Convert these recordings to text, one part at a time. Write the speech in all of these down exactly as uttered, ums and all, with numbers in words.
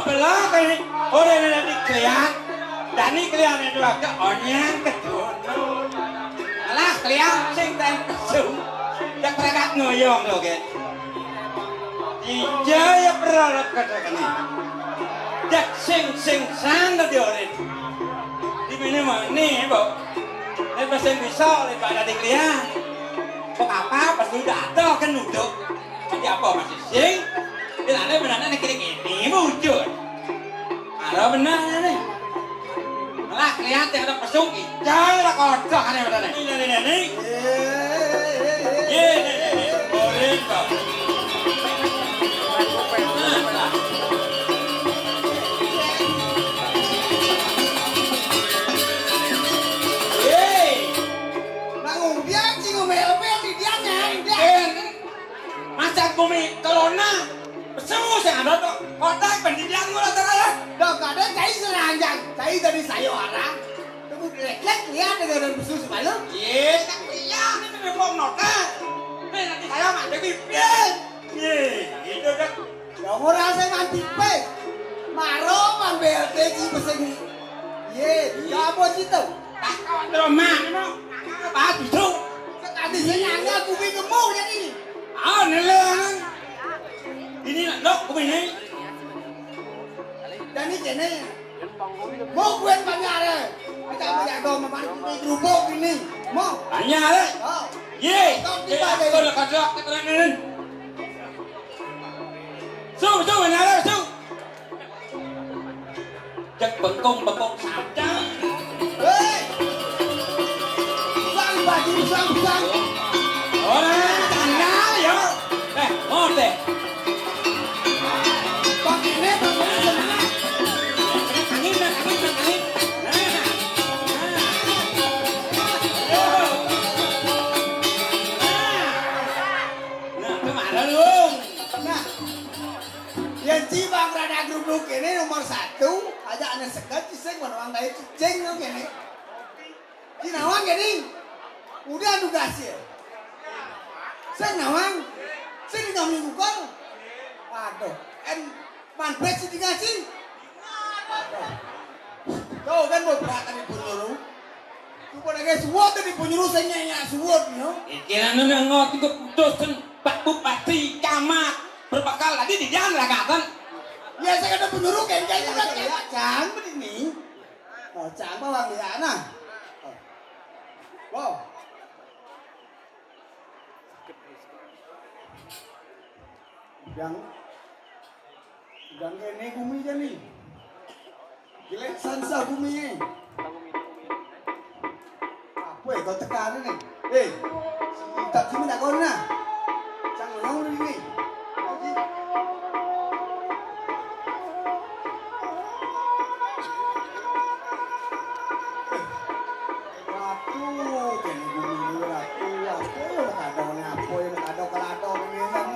Belok ini, ora enek klian. Dani klian itu agak onyang kedono. Alah klian sing ten pesu. Nek prekat ngoyong lho, Gen. Iya ya perolot kadakane. Dak sing sing san dadi ora. Di mene mene, Mbok. Nek pas sing bisa oleh Pak Dadi klian. Kok apa pas udah ada kan nuduk. Jadi apa masih sing? Dilane menane nek kene wujud. Ora bener ngene. Malah kliate ora pesung, ical ora kodhok ane menane. Ngene, ngene. Ye, ngene, ngene. Ora kok. Ye. Nak ngombe sing ngombe-ngombe di dia nyai, dia. Masak bumi kelona. Pesu sing ada to. Kotak pendidikan ngono to ya. Dok, ada cai seranjang. Cai dari sayuara. Tunggu lek-lek lihat dengan pesu semalam. Iya, tak iya ini telepon nota. Nih nanti saya mandi bibir. Iya, gitu dok. Ya ora sing mandi pe. Maro pan B L T ci pesing. Iya, ya apa situ? Tak kawan terus mah, mau. Apa itu? Sekali sing nyanyi aku bingung mau jadi. Ah, nele. Ini nak dok, aku ini. Dan ini kene. Mau gue panyare. Aja mau jago maman kuwi kerupuk ini. Mau. Panyare. Oh. Ye. Tok di bawah. Aku lek kocok keterangan. Su, su, panyare, su. Cek bengkong-bengkong saja. Hei. Sang bagi, sang, sang. Ora, tenang ya. Eh, mau deh. Pakine, pakine semangat. Angin, angin, angin. Nah. Nah. Nah. Nah, kemana lu? Nah. Yen ci bang rada grup lu kene nomor satu, aja ane sekat ci sing menang dari cicing lu kene. Di nawang kene. Udah tugas ya. Sing nawang. Sing di kami bukal. Aduh, en man besi dikasih. Tuh kan mau berat tadi pun lu. Coba lagi suwot tadi pun lu sing nyanyi suwot no. Iki anu nang ngot iku putus ten Pak Bupati Camat berbakal tadi di jalan lah katen. Ya saya kata penyuruh kayak kayak kan ya. Jangan begini. Oh, jangan bawang ya nah. Oh. Wow. Yang Udah ngene bumi jane. Gile sansa bumi e. Apa ya kau tekan ini? Eh, tak cuma tak kau nah. Cang ngomong ini. Lagi. Ratu, kene bumi ini ratu, apa ya mau kado ne, apa ya mau kado kelado ini kan.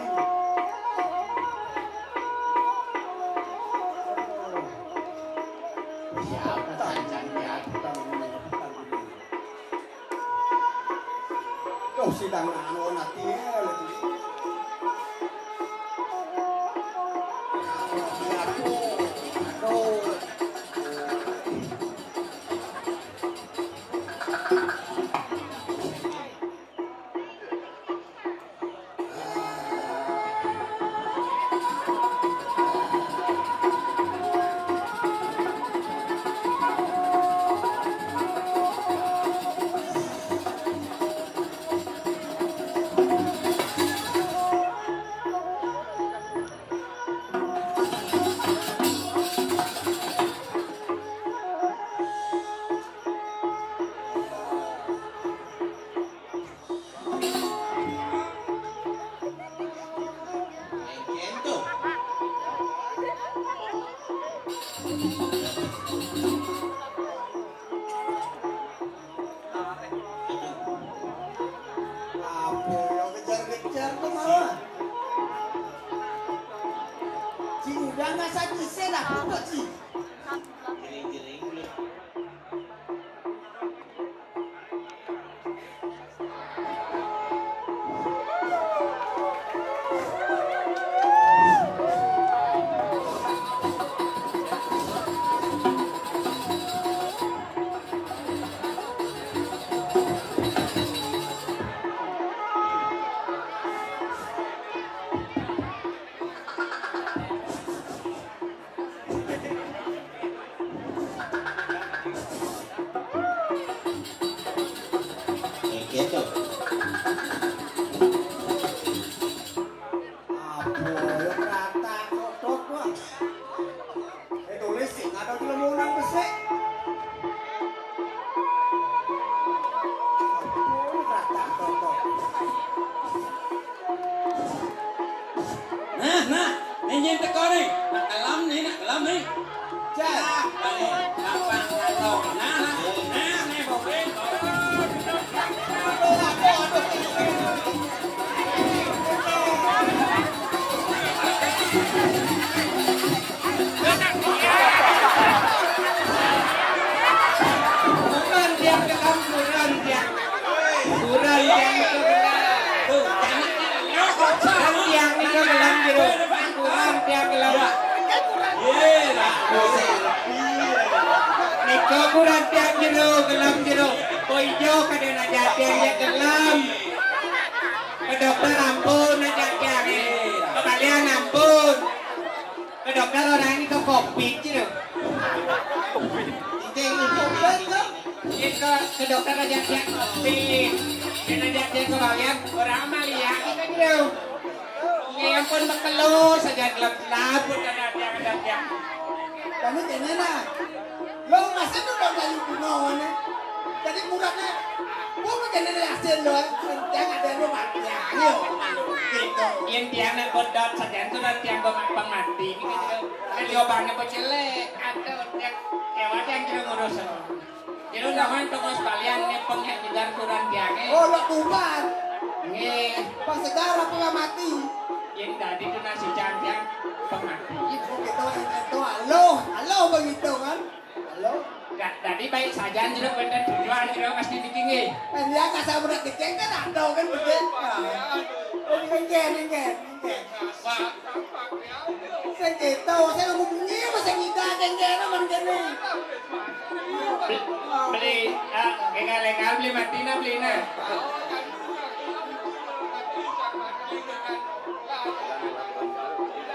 Siapa cancang ya, bukan ini, bukan ini. Tuh, sidang anu nanti ya, lagi. Aduh. Apa ya kejar-kejar tuh malah. Ci udah nggak sakit sih lah pokok ci. Nih, nak kelam nih, nak kelam nih. Jan. Nah, nih, gampang, gampang. Nah, nah, nah, nih, boleh. Bukan dia kelam, bukan dia. Bukan dia itu kelam. Bukan dia ini kelam, jero. Bukan dia kelam. Nika kurantiang jero, kelam jero. Kok ijo kadén aja tiang ya kelam. Ke dokter ampun aja tiang. Kembalian ampun. Ke dokter orang ini ke covid jero. Ide ini covid tuh. Iya, ke, ke dokter aja tiang covid. Dan aja tiang kembalian orang amalia kita jero. Ya ampun, bekelo saja gelap-gelap, udah ada tiang, ada tiang. Kamu kene nah. Lo masih tuh dong kayu kuno nih. Jadi murahnya, gua mau kene nih hasil lo, yang ada lo mati, ayo. Gitu. Yang tiang nak bodot saja tuh dan tiang gua pemati. Ini kan juga, kan lobangnya kok jelek, ada tiang, ya wadah yang kira ngurus lo. Jero lawan toko sekalian nih pengek nyegar kurantiangé. Oh, lo kuman. Nggih. Pas segar apa nggak mati? Yang tadi tuh nasi cantiang pemati. Oh, gitu, itu, halo, halo begitu kan? Halo. Enggak, tadi baik saja jero wénten tujuan jero pasti bikin nggih. Kan dia kasar berat dikit kan ada kan begitu. Oh, enggak, enggak, enggak. Sing kéto, sing ngomong bengi apa sing ngida kengkene men kene. Beli, ah, enggak, enggak, beli mati nah, beli nah.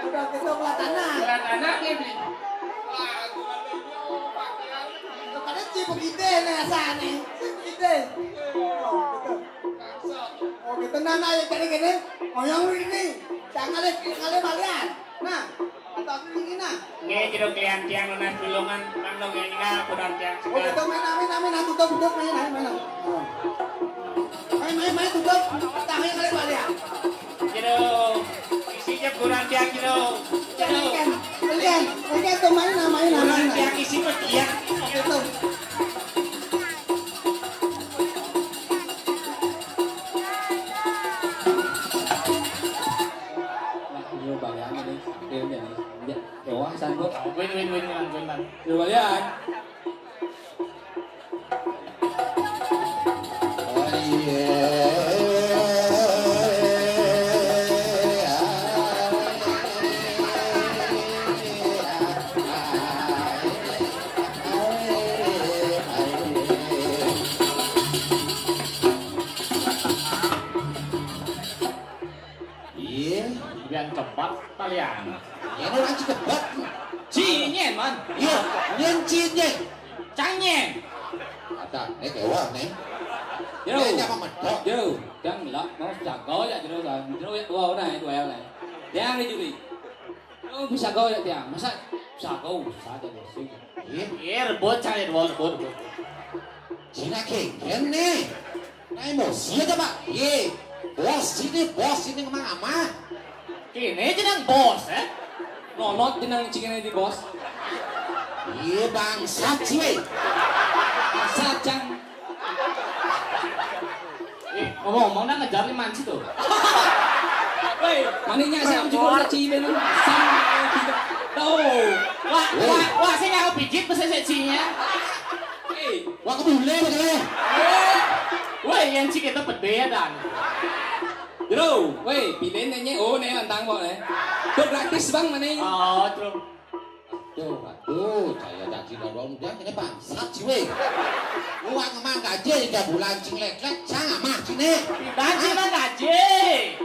Udah kita belah tanah. Belah tanah, beli, beli. Kadang ci begitu nih asane. Ci begitu. Oh, gitu. Oh, gitu. Nah, nah, ya, jadi gini. Ngoyong lu ini. Jangan lagi, jangan lagi balian. Nah, atau aku ini, nah. Nggih, jero klian tiang nunas tulungan, nang nggih ninggal, kurang tiang Oh, segar. Gitu, main, main, main, main, tutup, tutup, main, main, main. Oh. Main, main, main, tutup. Tangan kali balian. Jero, isi jeburan tiang jero. Jero. Kan, kan, kan, kan, tuh main, nah, main, nah, main, nah. Tiang isi mah dia. Gitu. Nah, ini bayangin nih, sambil nih. Ya, ya, wah, sanggup. Win, win, win, win, win, win. Coba lihat. Iya. Yang cepat kalian. Ini orang cepat. Cinyen, man. Iya, nyen cinyen. Canyen. Ada, ini kewa nih. Yo. Ini siapa medok? Yo, dang lah, mau jago ya jero kan. Jero ya dua orang itu ya. Dia hari juri. Lo bisa kau ya dia. Masa bisa kau saja bos. Iya. Iya, rebut saya dua rebut, rebut. Cina kengken nih. Nah, emosi aja, Pak. Iya. Bos sini, bos sini kemana? Kene jeneng bos, eh? Nonot jeneng cingene di bos. Iya, bangsat sih, weh. Bangsat, Cang. Eh, ngomong-ngomong, nang ngejar lima anjir tuh. Woi, maninya sih, Om Jukul, tak cibe, lu. Sam, kita. Tuh. Wah, wah, wah, saya nggak pijit, masa saya cinya. Eh. Wah, kebule, betul. Woi, yang cik itu pede ya, Dan. Bro, woi, pilih nanya, oh, nih, lantang, kok, nih. Tuh, gratis, Bang, mana? Oh, terus. Aduh, aduh, saya janji dorong dia kena bangsat sih, weh. Uang emang gaji tiga bulan, cing lek-lek, cang amah sini. Dan sih mah gaji.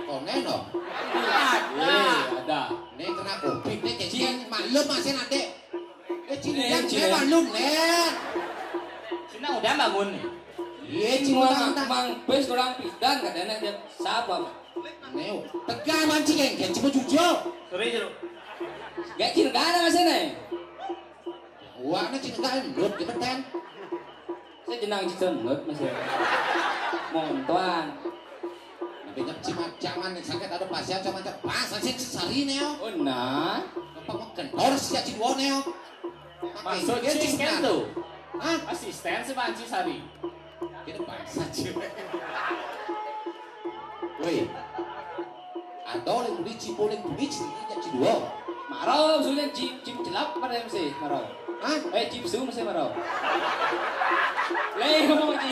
Konen, loh. Ada. Iya, ada. Ini kena covid, nih, jadi maklum masih nanti. Eh, cing, eh, dia cing, maklum, nih. Sini udah bangun nih. Iya, cing, mang, mang, bes kurang pidan, katanya dia siapa, Pak? Neo, tegal mancing, yang gaji mau jujur. Sorry, Jero. Gak cinta ada masih nih. Wah, ini cinta lut di peten. Saya jenang cinta lut masih. Montoan. Tapi nyep cimat jangan nih, sakit ada pasien sama cek pas sing sesari nih, oh. Oh, nah. Ora sejak ci duwone yo. Maksud ci kan to? Hah? Asisten si Panji Sari. Kene bangsa ci. Woi. Ado le budi ci, budi budi ci, ci duwo. Maro sudah ci, ci jelap pada mesti maro. Hah? Eh, ci su mesti maro. Le ngomong ci.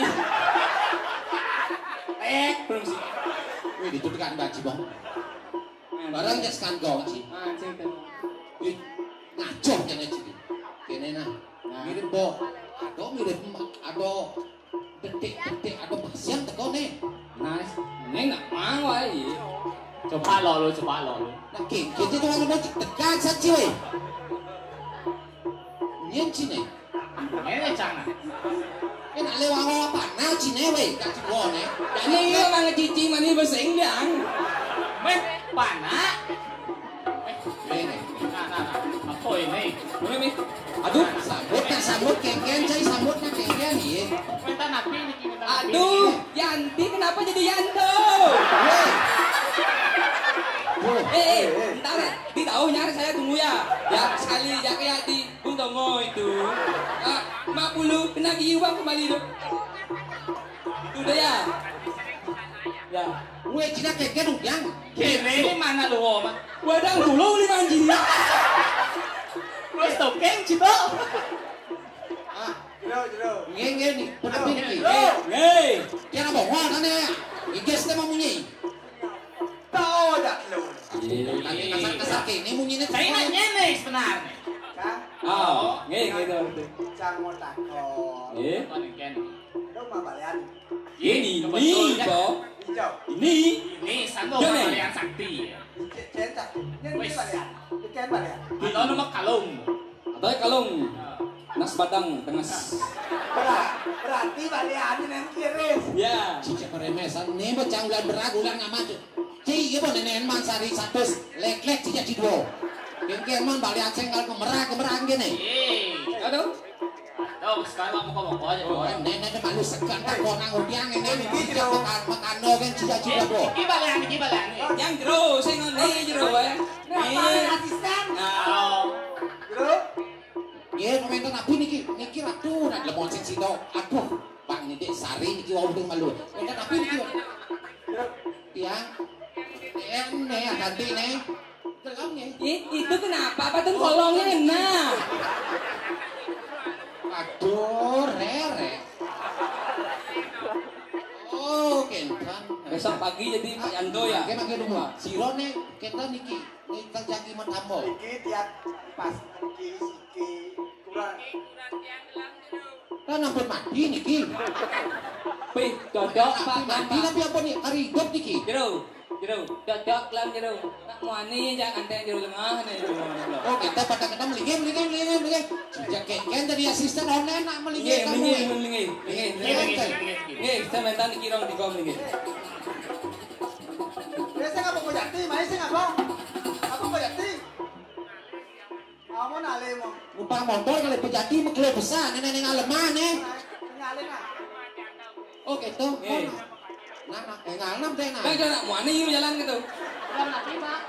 Eh, belum sih. Woi, ditutukan baju bang. Barang jas kantong ci. Ah, ci kan. Wih, ngaco kene ci. Kene nah. Nah. Mirip bo. Ado mirip ma-, ado detik-detik ado pasien teko ne. Nah, ini nggak mau ae. Coba lo lu, coba lo lu. Nah, ki, kita tuh mau dekat saja, weh. Nyen ci ne. Ngene cang. Kena lewat apa? Nah, ci ne, weh, gak ci ne. Ini mang cici mani beseng dang. Meh, pana. Ngene. Nah, nah, nah. Apa ini? Mana nih? Aduh, sambut, nah, sambut, kengken, saya sambut, nah, kengken, iya. Minta napi nih, minta napi. Aduh, Yanti kenapa jadi Yanto? Weh. Weh. Eh, eh, ntar, di tahu nyari saya tunggu ya. Ya, sekali, ya, kayak di Bung Tomo itu. Ah, lima puluh, kena gigi uang kembali tuh. Udah ya? Ya. Weh, Cina kengken, udang. Kene ini mana lu, Oma? Wadang dulu lima anjing. Wes tokeng, Cito. Ah, jero, jero. Nggih, nggih, ni, penepi niki. Jero. Nggih. Tiang apa? Wah, tane. Iges teh mamunyi. Tahu dak lu? Tadi kasar-kasar kene munyine. Saya nanya nih sebenarnya. Cang. Oh, nggih, nggih, nggih. Cang mau takon. Nggih. Apa nih, Ken? Lu mau balian? Ini, ini, Bo. Hijau. Ini. Ini sanggup balian sakti. Cek, cek, cek. Ini balian. Ini balian. Atau nama kalung. Atau kalung. Nas batang, tenges. Berat, berarti balian ini yang kiris. Ya. Cicak peremesan. Ini macam ulan berat, ulan ngamat. Ci, iya, Bo, nenek man sari satus. Lek-lek, cicak ci duwo. Kengken man balian senggal kemerah, kemerah gini. Aduh. Tahu sekarang mau ngomong aja, Bo. Nenek malu segan tak konang udiang ini. Iki jero. Makan, makan no kan cicak ci duwo. Iki balian, iki balian. Yang jero, sing ngene jero, eh. Nah, asisten. Nah. Jero. Nggih, pementen nabi niki, niki ratu nak lemon sing sida. Aduh, Pak Nidik Sari niki wau udah malu. Pementen nabi niki. Tiang. Eh, ne, ganti ne. Gelem nggih. Ih, itu kenapa? Apa tuh kolongnya enak? Aduh, rere. Oh, kentan. Besok pagi jadi Pak Yando ya? Mangke, mangke dulu. Sira ne, kentan niki. Niki jagi metambo. Iki tiap pas iki siki kurang. Kan ampun mati niki. Pih, dodok, Pak, mati, Pak. Tapi apa nih? Hari hidup niki. Jero, jero, dodok lan jero. Tak muani jak antek jero tengah nih, jero. Oh, kita pada kena melingin, melingin, melingin, melingin. Sejak kengken dari asisten online nak melingin. Nggih, kamu melingin, nih. Melingin, melingin. Nggih, nggih, nggih, nggih. Nggih, saya minta niki rong tiga melingin. Biasa ngapa Pak Jati? Mai sing apa? Apa Pak Jati? Apa nale mo? Numpang motor kali Pak Jati, megele besar, nenek ning aleman, eh. Ning aleman. Oh, gitu. Nggih. Nah, nah, eh, ngalem deh, nah. Lah, nak muani yuk jalan gitu. Jalan lagi, Pak.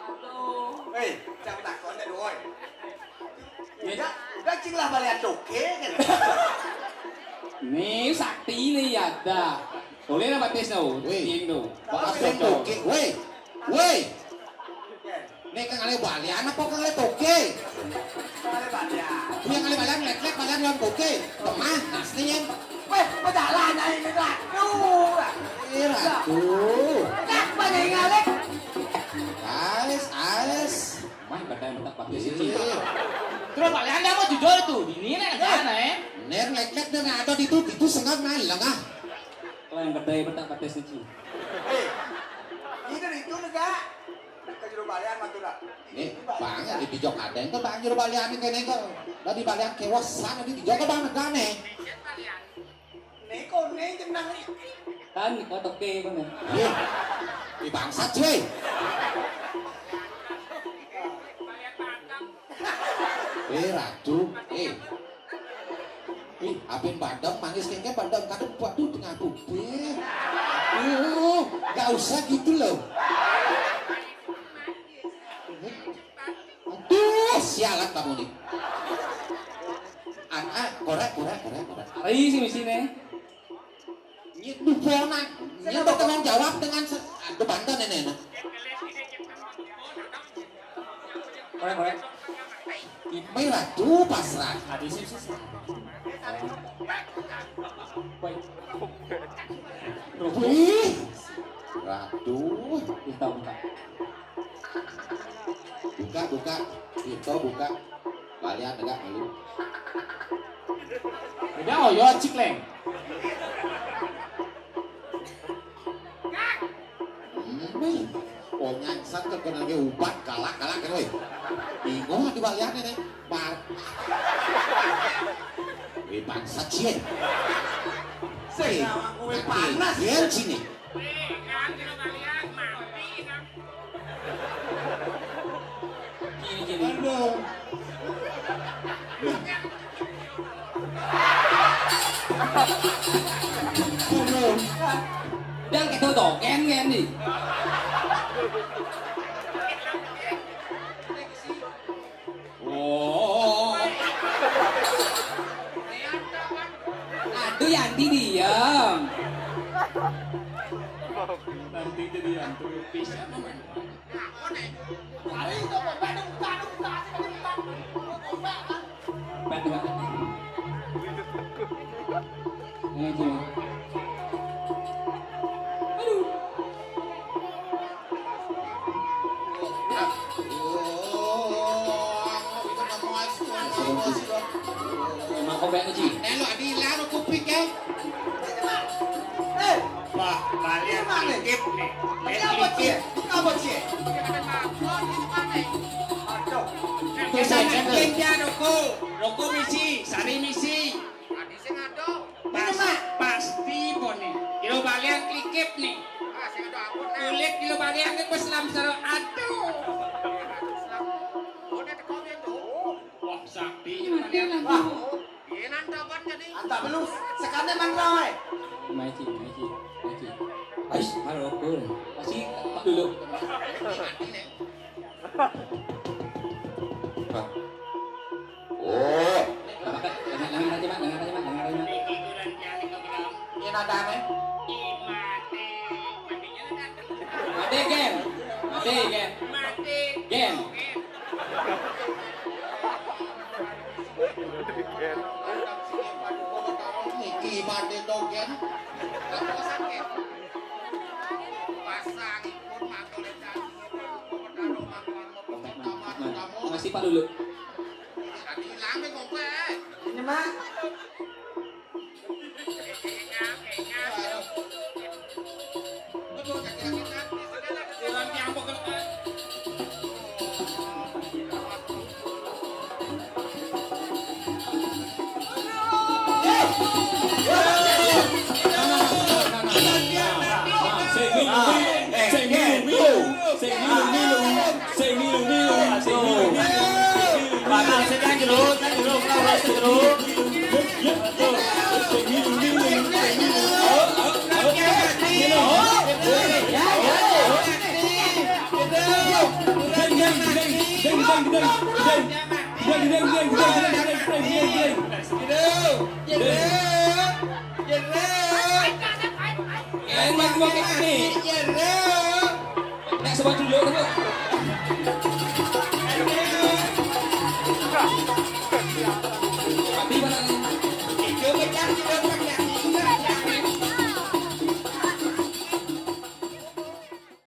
Aduh. Hei, jangan takon deh, woi. Ya, udah cing lah balian toke kan. Nih, sakti nih ya dah. Boleh lah batis no. Weh. Ting no. Bakas toke. Weh. Weh. Nek kang ale balian apa kang ale toke? Kang ale balian. Iya, kang ale balian, lek-lek balian lawan toke. Temah, asli ya. Weh, pejalan aja ini ratu. Eh, ratu. Dak banyak ngalek. Ais, ais. Mah, badan tak pakai sih. Iya. Terus balian dia mau jujur tuh. Ini nih, negara, eh. Ner lek-lek dan ada di itu, itu sengak naik lengah. Kalau yang gede, tak pakai sih. Eh, ini dari itu negara. Ke jero balian mah tuh, dah. Eh, Bang, di dijok ada yang tuh Bang jero balian ini kene kok. Lah di balian kewasan di dijok Bang negane. Nih, kok nih jeneng nih? Kan, kok toke kono. Iya. Di bangsat, cuy. Eh, ratu. Eh. Ih, apin bandem, manis kengke bandem, kadang waduh tengah bubé. Oh, nggak usah gitu loh. Eh, Sialan tamu nih. An, ah, korek, korek, korek, korek. Ari sing misine. Nyit bubonan. Nyit bertanggung jawab dengan se-, aduh, banten ini, nah. Korek, korek. Imai ratu pasrah. Adi sip, sip, sip. Woi. Wih. Ratu. Kita buka. Buka, buka. Kita buka. Balian tegak malu. Udah, oh, yo, cik, Leng. Hmm, weh. Oh, nyangsat ke kena ge ubat, galak, galak, kan, weh. Bingung di balian ini. Bar. Weh, bangsat, sih. Sing, eh, sama gue nanti panas. Dia sini. Gini, gini. Aduh. Aduh. Dang keto dogen kan nih. Oh. Aduh, Yanti diam. Nanti jadi hantu. Bisa, Mama. Aduh. Emang kau banyak, Ji? Nelo, adi laro kupik, ya. Eh, wah, kalian mana? Klikip nih. Ini apa, Ci? Ini apa, Ci? Aduh. Biasa nggak dia rokok. Rokok misi, sari misi. Adi sing ada. Pas, pasti pon nih. Kilo balian klikip nih. Ah, sing ada aku, nah. Kulit kilo balian kan pas selam sero. Aduh. Udah teko piye, Cuk? Wah, sakti. Mati lah. Wah. Piye nang dapat jadi? Anta belus, sekane mantra wae. Maiki, maiki, maiki. Ais, halo, Kur. Masih dulu. Hah. Oh. Dengar, dengar aja, Mak, dengar aja, Mak, dengar aja, Mak. Piye nadane? Mati, Gen. Mati, Gen. Gen. Niki mati dogen. Apa sakit? Pasangipun matur. Makasih, Pak Lulu. Tadi hilang deh, Kompek. Ini, Mak. Sing milu-milu, sing milu-milu, sing milu-milu, sing milu-milu, sing milu-milu. Bakal sing kan jeruk, kan jeruk, kan jeruk. Sing milu-milu, sing milu-milu. Deng, deng, deng, deng, deng, deng, deng. Deng, deng, deng, deng, deng, deng, deng, deng. Deng. Deng, deng, deng, deng. Nek sobat dulu, dulu.